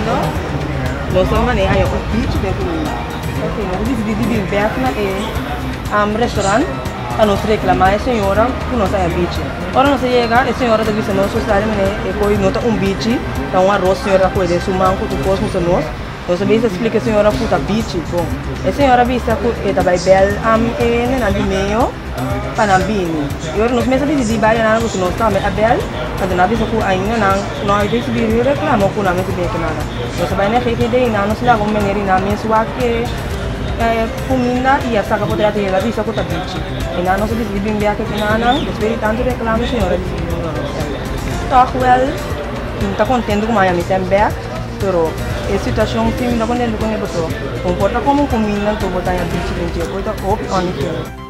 pasando, nos a maneha haña un bichi den kuminda. Ok, nos a disidí di bin bèk na e restaurant pa nos reklamá e señora ku nos a haña bichi. Ora nos a yega, e señora ta bisa nos ku sa di manera e koi no ta un bichi, ta un aros señora a kohe den su man ku tur kos musa nos. Nos a bisa splika e señora ku ta bichi. Bon, e señora a bisa ku e ta bai bèl e hendenan di meo pa nan bini. I ora nos mes a disidí bai anan pasobra nos tambe a bèl, anto nan a bisa ku ainda nan no a risibí ni reklamo ku nan mester bini aki nada. Nos a bai na GGD i nan nos laga un meneer i nan mes wak e kuminda i a saka potrèt i el a bisa ku ta bichi. I nan nos a disidí bin bèk aki nan. Despues di tantu reklamo e señora a disidí di duna nos sèn. Tòg wèl mi ta kontentu ku mi a haña mi sèn bèk. Pero e situacion si mi ta contento cune paso un por ta come un cuminda anto bo ta haña bichi den dje bo ta hopi only feeling.